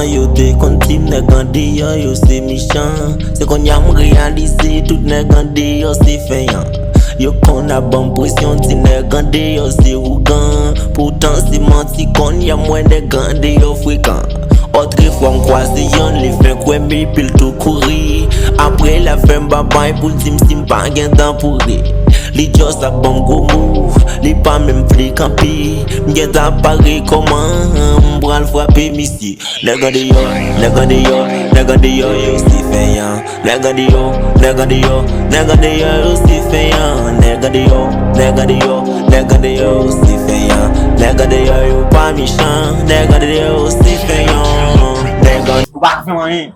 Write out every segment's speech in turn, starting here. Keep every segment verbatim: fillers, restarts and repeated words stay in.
Yo te konn di m nèg andeyò yo se mechan. Se kounye a m reyalize tout nèg andeyò se fenyan. Yo konn ap ban m presyon, di nèg andeyò se ougan. Poutan se manti, kounye a m wè nèg andeyò frekan. Otrefwa m kwaze yonn, li fenk wè m epi l tou kouri. Apre l ap fè m babay pou l di m si m pa gen dan pou ri. Li just ap ban m gwo move, li pa menm vle kanpe. M gentan ap pare kòman m pral frape misye. Nèg andeyò, nèg andeyò, nèg andeyò yo se fenyan. Nèg andeyò, nèg andeyò, nèg andeyò yo se fenyan. Nèg andeyò, nèg andeyò, nèg andeyò yo se fenyan. Nèg andeyò yo pa mechan. Nèg andeyò yo se fenyan. Nèg andeyò. Ou pa ka fè m anyen.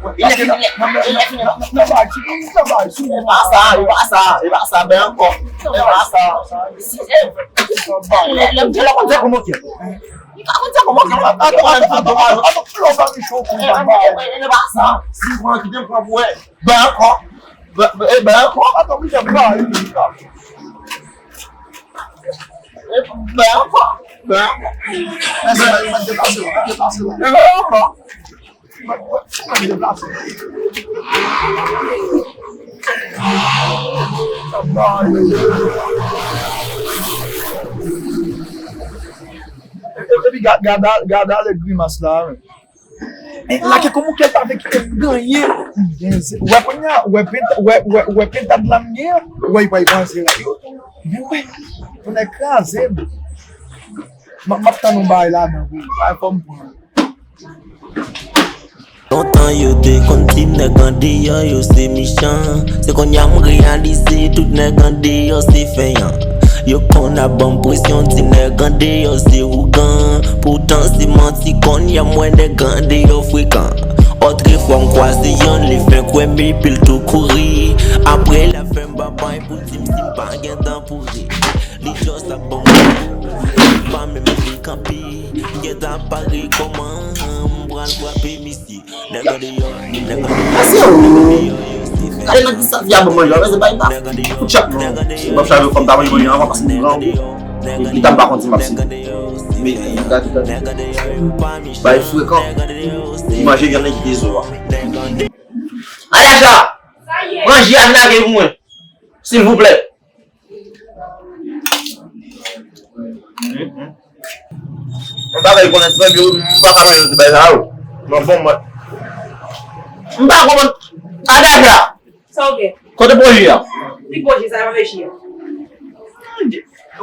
Li lè fini, li lè fini, li lè fini. Nan bay, sou, nan bay, sou. E pa sa, e pa sa, e pa sa, ben ankò. E pa sa. Si, e, lè, lè, lè, lè, konn sa kòman ki. Li ka konn sa kòman ki. Atann, atann, atann, atann, atann, lè w pa gen cho pou bay. E pa sa. Si w pran, kite m pran pou wè. Ben ankò. Ben, ben, e ben ankò. Atann, mi fè bay. E ben ankò. Ben ankò. Mèsi, mwen, mwen deplase, mwen deplase. E ben ankò. Epi gad, gad, gad ale grimas la, men. E, lage kòman kè ta vle kite m genyen. Wè kounye a, wè penta, wè, wè, wè pentad la m genyen. Wè, wè, wè, zero. Men wè, pou nèg kraze m. M, m ap tann yon bagay ladan pou bagay fò m pran. Lontan yo te konn di m nèg andeyò yo se mechan. Se kounye a m reyalize tout nèg andeyò se fenyan. Yo konn ap ban m presyon, di nèg andeyò se ougan. Poutan se manti, kounye a m wè nèg andeyò frekan. Otrefwa m kwaze yonn, li fenk wè m epi l tou kouri. Apre l ap fè m babay pou l di m si m pa gen dan pou ri. Li just ap ban m, pa menm vle kanpe. M gentan ap pare kòman m pral frape misye. Nèg andeyò, nèg andeyò. Sa se ou. Gade nan ki sa fi a ban manje, men se pa li ta. Kout chak non. M ap chaje fanm ta manje manje anvan paske m gran. Epi ta m pa konn si m ap si. Men, gade, gade. Bay frekan. Li manje vyann nan kite zo a. Anaja! Manje a vin lage pou mwen. Silvouplè. Yon bagay konnen trè byen, wi, m pa ka manje ti bagay sa yo. Nan bon mwen. M pa konprann. Anaja! Sa w gen? Kote pwojè a? Ki pwojè sa, manje a?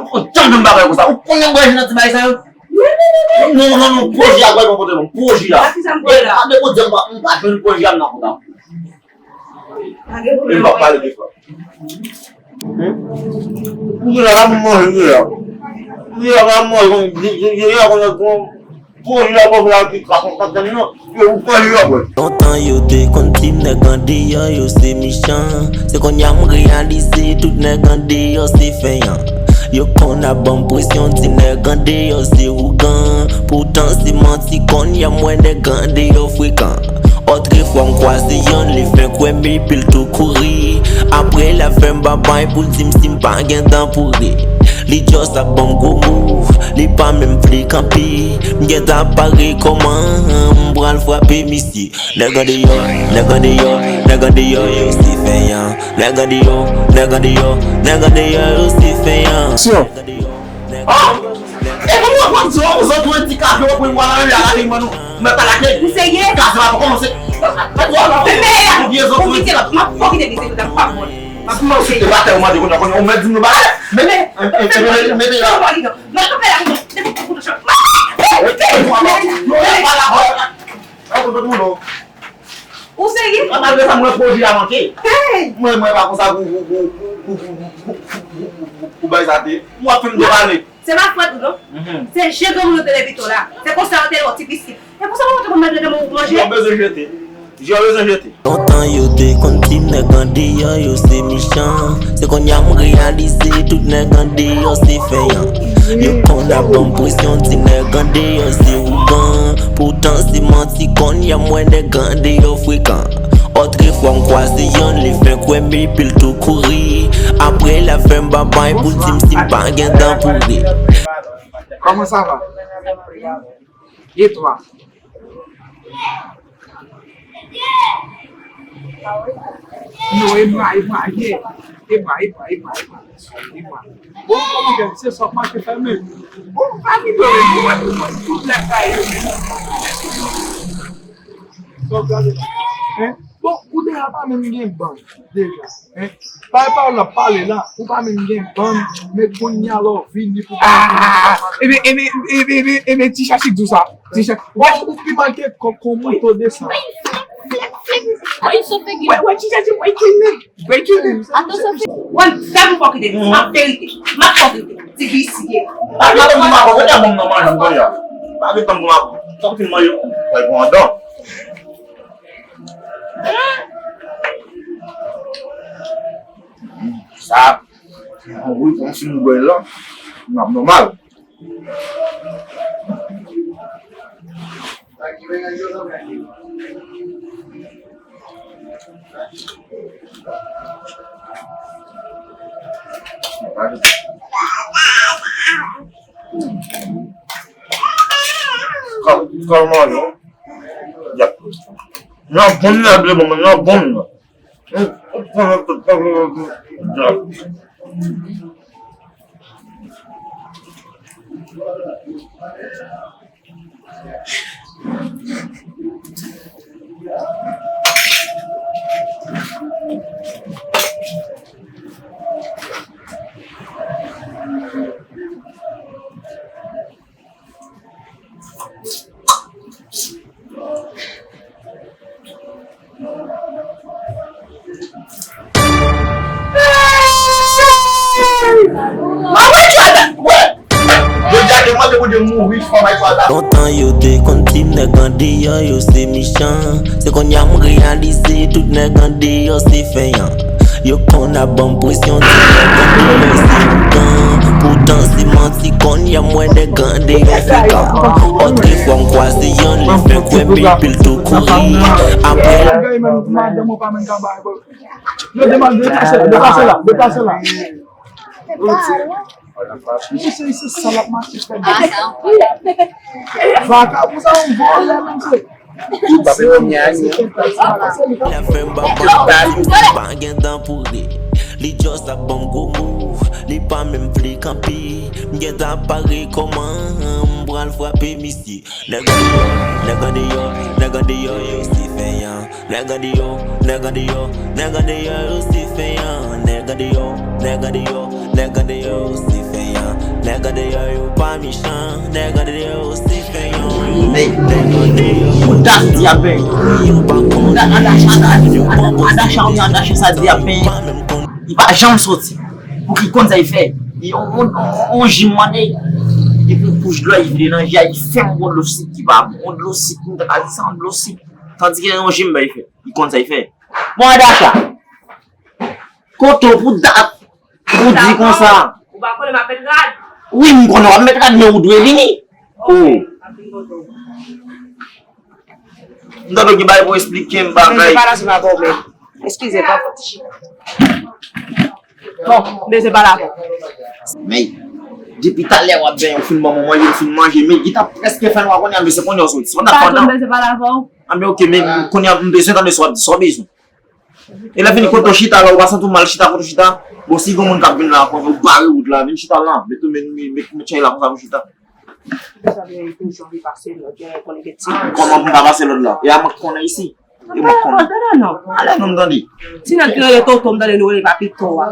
Ou janm jwenn bagay konsa. Ou konnen manje nan ti bagay sa yo? Non, non, non, non, pwojè a, bagay bon kote non. Pwojè a. Ak ki sa m pwojè la? Pa de kote m pa, m pa jwenn pwojè a nan konta. Pa gen pwoblèm. M pa pale de sa. Ou gen la, m manje, ou gen la. Ou gen la, m manje, ou gen la, ou gen la, Pwojè a pwòp la ki ka konn pa tann non. Yo, ou pwojè a pwòp. Lontan yo te konn di m nèg andeyò yo se mechan. Se kounye a m reyalize tout nèg andeyò se fenyan. Yo konn ap ban m presyon, di nèg andeyò se ougan. Poutan se manti, kounye a m wè nèg andeyò frekan. Otrefwa m kwaze yonn, li fenk wè m epi l tou kouri. Apre l ap fè m babay pou l di m si m pa gen dan pou ri. Li just ap ban m gwo move, li pa menm vle kanpe. M gentan ap pare kòman m pral frape misye. Nèg andeyò, nèg andeyò, nèg andeyò yo se fenyan. Nèg andeyò, nèg andeyò, nèg andeyò yo se fenyan. Aksyon. Nèg andeyò, nèg andeyò. E pou mwen, pou mwen, pou mwen, pou mwen, ti kafe, pou mwen, la, la, la, la, mwen pa lage. Ou serye? Gaz la pa kòmanse. Mete la, ou kite la, m ap fò kite misye, m ap pa mwen. M ap manje. E pa tè ou mande, ou mèt di m nou bagay. Mete, mete, mete, mete la. Mwen kanpe la, mwen, depi pou kouto chòk. Ou serye? Malgre sa, mwen pwodui a manke. Hey! Mwen, mwen pa konsa pou, pou, pou bay sa te. Mwen ap fin depane. Se pa frèt ou non. Se je granmoun yo te leve to la. Se konsa yo te lè ti pitit. E konsa mwen te konn mèt granmoun manje. Yo bezwen jete. Yo bezwen jete. Lontan yo te konn di m nèg andeyò yo se mechan. Se kounye a m reyalize tout nèg andeyò se fenyan. Yo konn ap ban m presyon, di nèg andeyò se ougan. Poutan se manti, kounye a m wè nèg andeyò frekan. Otrefwa m kwaze yonn, li fenk wè m epi l tou kouri. Apre l ap fè m babay pou l di m si m pa gen dan pou ri. Comment ça va? Et toi? Non, e mwa, e mwa, ye. E mwa, e mwa, e mwa, e mwa. E mwa. Bon, kòman gen, se sa k mache fè men. Bon, pa vin dòmi, bon, tout lè sa yo. Bon, gade. Hein? Bon, ou deja pa menm gen bann, deja. Hein? Pale pawòl la, pale la, ou pa menm gen bann, men kounye a lè w vini pou pale. Ah! Ebyen, ebyen, ebyen, ebyen, ebyen, ti chachi k di w sa. Ti chachi. Wè, ou pi mal ke kòk kon mouton desann. Wè, wè, ti chachi, wè, ki men. Wè, ki men. Wè, fè m fò kite. M ap verite. M ap fò kite. Ti visye. Pa gen tan pou m ap, pa gen tan pou m ap manje. Fòk fin manje. Fè pou andan. Sa, wi, kòmsi m bwè l la, m ap nòmal. Kòman yo? Yap. Nan bon nan ble bon nan bon nan. Lontan yo te konn di m nèg andeyò yo se mechan. Se kounye a m reyalize tout nèg andeyò se fèyan. Yo konn ap ban m presyon, di nèg andeyò se ougan. Poutan se manti, kounye a m wè nèg andeyò frekan. Otrefwa m kwaze youn, li fè kwè m epi l tou kouri. Apre. Yo deman deplase la, deplase la, deplase la. Mesye, se sa l ap mache fè. Vakabon sa yon vòlè, mesye. Tout se yo, mesye. Lè fè m pa konn pa gen tan pou ri. Li just ap ban m gwo mo. Li pa menm vle kanpe. M gentan pare kòman m pral frape misye. Nèg andeyò, nèg andeyò, nèg andeyò yo se fèyan. Nèg andeyò, nèg andeyò, nèg andeyò yo se fèyan. Nèg andeyò, nèg andeyò, nèg andeyò yo se fèyan. Nèg andeyò yo pa mechan. Nèg andeyò yo se fèyan. Men, pou dat di apen. Pou dat, Adacha, Adacha, Adacha, sa di apen. Li pa janm soti. Pou ki konn sa l fè. Li on, on, on, on jim mande. Epi yon kouch dlo li vide nan je a, li fè m bwè dlo sik ki pa bon. On dlo sik, m ta ka di se on dlo sik. Tandike yon jim bay fè. Li konn sa l fè. Bon, Adacha. Kote w pou dat. Ou di konsa. Ou pa konnen m ap met rad? Wi, m konnen w ap met rad, men ou dwe vini. Oh. M tande w gen bagay pou w esplike m bagay. Eskize, pa fòt. Bon, m bezwen pale avè w. Men, depi talè w ap benyen, w fin ban m manje, w fin manje, men li ta prèske fè nwa kounye a, mesye, kounye a w soti. Sa w t ap fè? Pardon, m bezwen pale avè w. A, men oke, men kounye a, m bezwen tande sa w ap di, sa w bezwen. E lè fini, kote w chita la, ou pa santi w mal chita kote w chita? Bon, si gen moun k ap vin la, kounye a, ou bare wout la, vin chita la, met, met, met, met chay la konsa pou chita. Sa vle di toujou anvi pase lòd, gen konnen gen ti. Kòman pou m pa pase lòd la? E a mwen k konnen isi. E mwen k konnen. Alè non, m tande. Ti nèg ki rele Toto, m tande nou rele Papito a.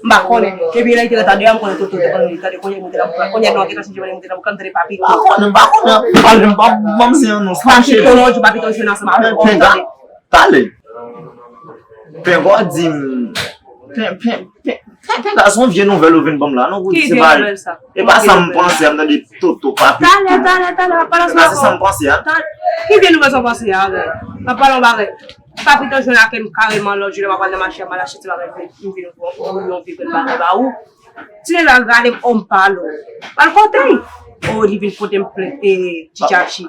M pa konnen. Depi lè li te rete deyò, m konnen Toto te konn li tande, kounye a moute nan bouch la. Kounye a nou an gentan chanje, moute nan bouch la, m tande Papito. M pa konnen, m pa konnen. Pale m pa, ban m se yon non, fache. Papito, non, di Papito, jwenn ansanm avè w, m tande. Pale. Pengò di m, pen, pen, pen, pen, Pengò, se yon vye nouvèl ou vin ban m la, non, pou di se pa, e pa sa m panse a, m tande Toto, Papito. Talè, talè, talè, w ap pale ansanm avè w. Se sa m panse a. Ki vye nouvèl sa w panse a, avè w? W ap pale yon bagay. Papito jwenn ak m kareman lòt jou lè m ap pral nan mache a, m al achte ti bagay pou m vin yon, yon, yon vye grenn bagay ba ou. Ti nèg la gade m, o, m pale w. Pral kote l? O, li vin pote m plent, e, Ti Chachi.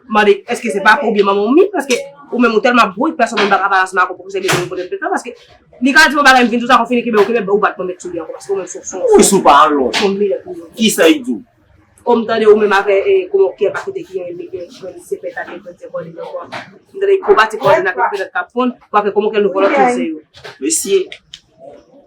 Mande, èske se papa w oubyen manman w m ye? Paske ou menm ou tèlman bout, pèsonn moun pa ka pale ansanm ak ou pou ki sa li vin pote m plent la, paske li ka di m yon bagay, m vin di w sa, kon fini kenbe, ou kenbe, ou bat mwen met sou li ankò, paske ou menm se, se, wi, se, si w pa alò, se yon milèt ou ye. Kisa li di w? Kòm tande ou menm avè e kòman kè pa kite ki gen gen gen se pèt ak gen se kòde nan kwa. M tande ko pati kòde nan kè pèt k ap fonn, kwa ke kòman kè nou vòlò tout se yo. Mesye,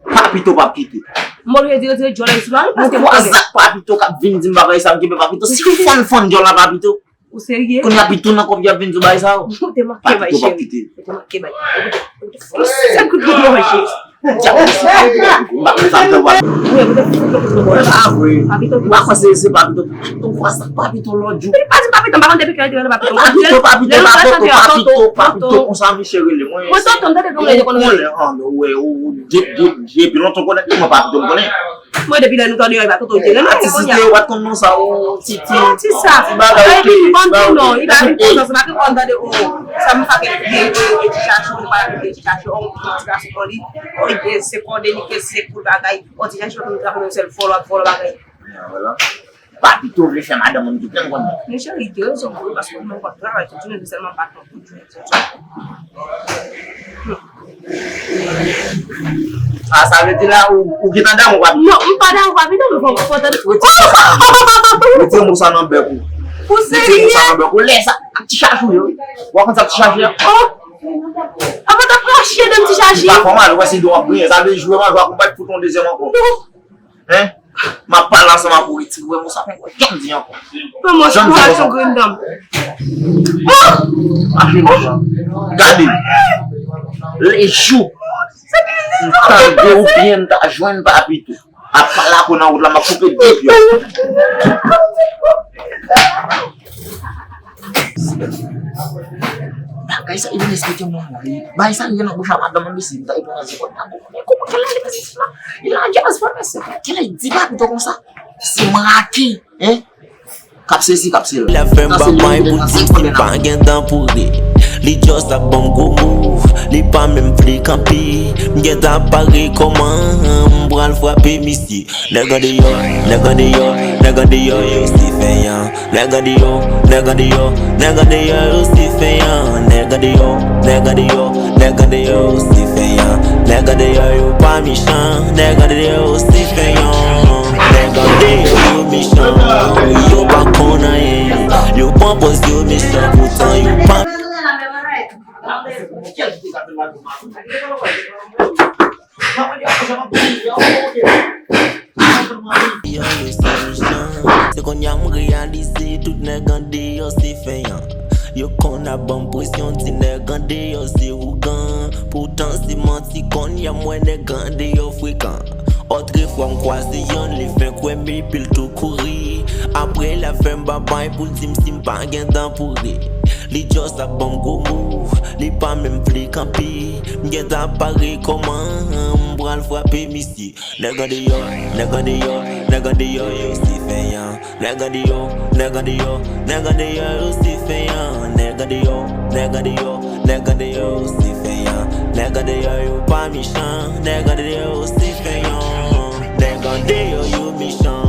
Papito p ap kite. M oblije dire dire djòl la sou la wi paske m konnen. Mwen kwa zak Papito k ap vin di m bagay sa m kenbe Papito si fann fann djòl la Papito. Ou serye? Kounye a pito nan kòb y ap vin di w bagay sa yo. Ou te manke bay cheri. Ou te manke bay. Ou te fon sèl kout pye manje. Djab mesye. M pa konn sa m te wè. Wi, ou te fon kout pye manje. Ah wi. Papito. M pa kwè se se Papito. Ou kwè sa Papito lòt jou. Li pa di Papito, m pa konn depi kilè li te rele Papito. Papito, Papito, Papito, Papito, Papito, konsa misye rele mwen. Mwen tonton, m tande kòman li te konn rele. Ou wè, ou de de depi lontan konnen mwen Papito m konnen. Mwen depi lè nou tande yo, e pa tonton Jere non, kounye a. Ti site yo pa t konn non sa, o, ti, ti, ti sa. Ti bagay, ti bagay. Epi, ban m di w non, li pa vin kontan, se pa ke konn tande, o, sa m fè ke li gen, e, e, ti chache, li pa gen ti chache, o, ti gason pran li, o, li gen se kòde, li gen se koul bagay, o, ti chache, nou travay nan sèl vòlò ak vòlò bagay. Vòlò. Papito vle fè madanm mwen tout, men m konn. Men cheri, gen rezon pou li, paske mwen konn travay tout jounen, sèlman pa konn tout jounen. Ah, sa vle di la, ou, ou gentan damou, papi? Non, m pa damou, papi, non, men fò, fò tande. Retire mo sa nan bèk ou. Ou serye? Retire mo sa nan bèk ou. Lè sa, ak ti chachou yo. Ou konn sa ti chachou yo? Oh! Apa t ap rache dan ti chachou? Li pa fè mal, ou wè se do w ap griyen. Sa vle di jwe manje, ou ap fout yon dezyèm ankò. Non. Hein? M ap pale ansanm ak ou, retire mo sa, fè kwè, janm di ankò. Fè mwen chou ak yon grenn dan. Mache non sa. Gade. Lejou. M tande w byen, m ta jwenn Papito ap pale ak ou nan wout la, m ap koupe de pye w. Bagay sa, li vin esplike mwen, wi. Bagay sa, li nan bouch a madanm li, si m ta reponn an sekòd, pa konprann. Kòman kè la, li pase la? Li nan djaz, frè, mesye. Kè la, li di Papito konsa? Se mrake, hein? K ap sezi, k ap sezi. Lè fè m bagay pou di m pa gen tan pou ri. Li just ap ban m gwo move. Li pa menm vle kanpe. M gentan pare kòman m pral frape misye. Nèg andeyò, nèg andeyò, nèg andeyò yo se fèyan. Nèg andeyò, nèg andeyò, nèg andeyò yo se fèyan. Nèg andeyò, nèg andeyò, nèg andeyò yo se fèyan. Nèg andeyò yo pa mechan. Nèg andeyò yo se fèyan. Nèg andeyò yo mechan. Wi, yo pa konn anyen. Yo pran pòz yo mechan, poutan yo pa. Yo, yo se mechan. Se kounye a m reyalize tout nèg andeyò se fèyan. Yo konn ap ban m presyon, di nèg andeyò se ougan. Poutan se manti, kounye a m wè nèg andeyò frekan. Otrefwa m kwaze yonn, li fè kwè m epi l tou kouri. Apre l ap fè m babay pou l di m si m pa gen tan pou ri. Li just ap ban m gwo move, li pa menm vle kanpe. M gentan pare kòman m pral frape misye. Nèg andeyò, nèg andeyò, nèg andeyò yo se fèyan. Nèg andeyò, nèg andeyò, nèg andeyò yo se fèyan. Nèg andeyò, nèg andeyò, nèg andeyò yo se fèyan. Nèg andeyò yo pa mechan. Nèg andeyò yo se fèyan. Nèg andeyò yo mechan.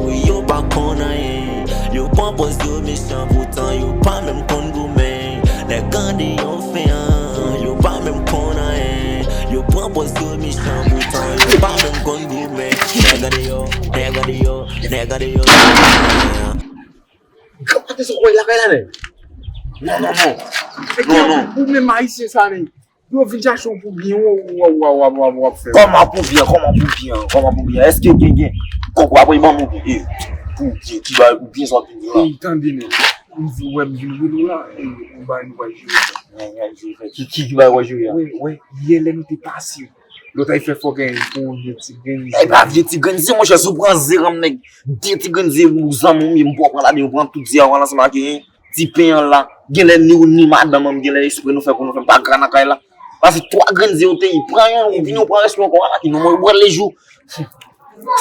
Wi, yo pa konn anyen. Yo pran pòz yo mechan, poutan yo pa menm konn goumen. Nèg andeyò fèyan, yo pa menm konn anyen. Yo pran pòz yo mechan, poutan yo pa menm konn goumen. Nèg andeyò, nèg andeyò, nèg andeyò fèyan. Granpate se kwè lakay la, nèg. Non, non, non. Non, non. Ou menm ayisyen sa, nèg. Yo vin chache w pou byen, w, w, w ap fè. Kòman pou byen, kòman pou byen, kòman pou byen? Èske gen, gen kòb w ap ban m ou byen? E, pou byen, ki bagay pou byen sa w ap vin di la? Ey, tande, nèg. M vin wè m vin rele w la, e, yon bagay nou pral jere sa. Ki, ki, ki bagay w pral jere a? Wi, wi, yè lè nou te pase. Lòt ay fè fò gen pou yon vye ti grenn ze. E pa vye ti grenn ze, monchè, si w pran ze ranm nèg, de ti grenn ze ou zanmi w ye, m pran ladan, ou pran tout ze a, ou al ansanm ak ti pen an la. Genlè ni ou ni madanm an, genlè espre nou fè pou nou fè m pa gra nan kay la. Pase twa grenn ze ou te, pran yon, ou vini, ou pran rès yo ankò, ala ki non mwen, ou pran lejou.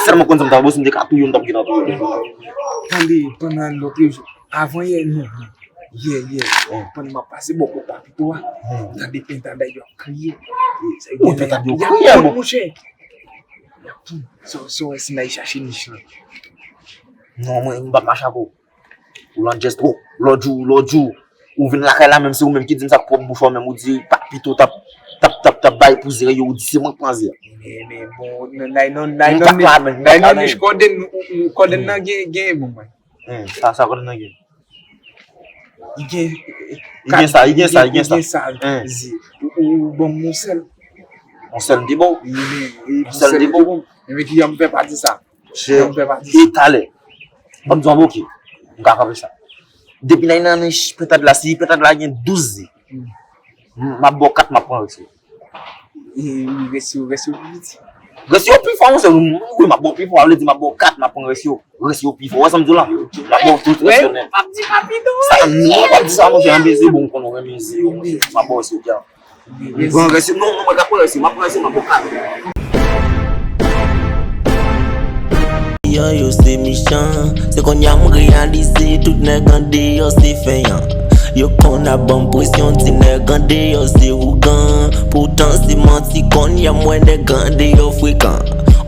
Sèlman konn sa m t ap, si m te ka touye w, m t ap gentan touye w. Tande, pandan lòt jou, avan yè, non, yè, yè, pandan m ap pase bò kot Papito a, m tande pentad yo ap kriye. Wi, pentad yo kriye, bon. Monchè. Y ap poud. Sa, sa w wè si n al chache nich lan. Non, mwen, m p ap mache ak ou. Ou landjès twòp. Lòt jou, lòt jou, ou vin lakay la, menm se ou menm ki di m sa k pwòp bouch ou menm, ou di Papito t ap, t ap, t ap, t ap bay pou ze yo, ou di se mwen k pran ze a. Men, men, bon, n-, n-, n-, n-, nich kòde n, kòde n nan gen, gen bon, mwen. Sa, sa kòm nan gen. Li gen Li gen sa, li gen sa, li gen sa. Ou ban m yon sèl. Yon sèl m te ba w. Yon sèl m te ba w. Enben ki yon m fè pati sa. Chè, e talè. Ban m di w anba oke. M ka kanpe sa. Depi nan nan pentad la, si pentad la gen douz ze, m ap ba w kat, m ap pran rès yo. Rès yo, rès yo pi piti. Rès yo pi fò, monchè. Wi, m ap ba w pi fò. Sa vle di m ap ba w kat, m ap pran rès yo. Rès yo pi fò. Ou wè sa m di w la? M ap ba w tout rès yo nèt. Ap di papi do. Sa, non, m ap di sa, monchè. Anbe ze, bon, m konnen w renmen ze yo, monchè. M ap ba w rès yo, dja. M pran rès yo. Non, non, mwen ka pran rès yo. M ap pran rès yo, m ap ba w kat. Yo, yo se mechan. Se kounye a m reyalize tout nèg andeyò se fenyan. Yo konn ap ban m presyon, di nèg andeyò se ougan. Poutan se manti, kounye a m wè nèg andeyò frekan.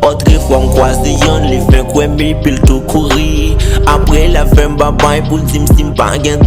Otrefwa m kwaze yonn, li fè kwè m epi l tou kouri. Apre l ap fè m babay pou l di m si m pa gen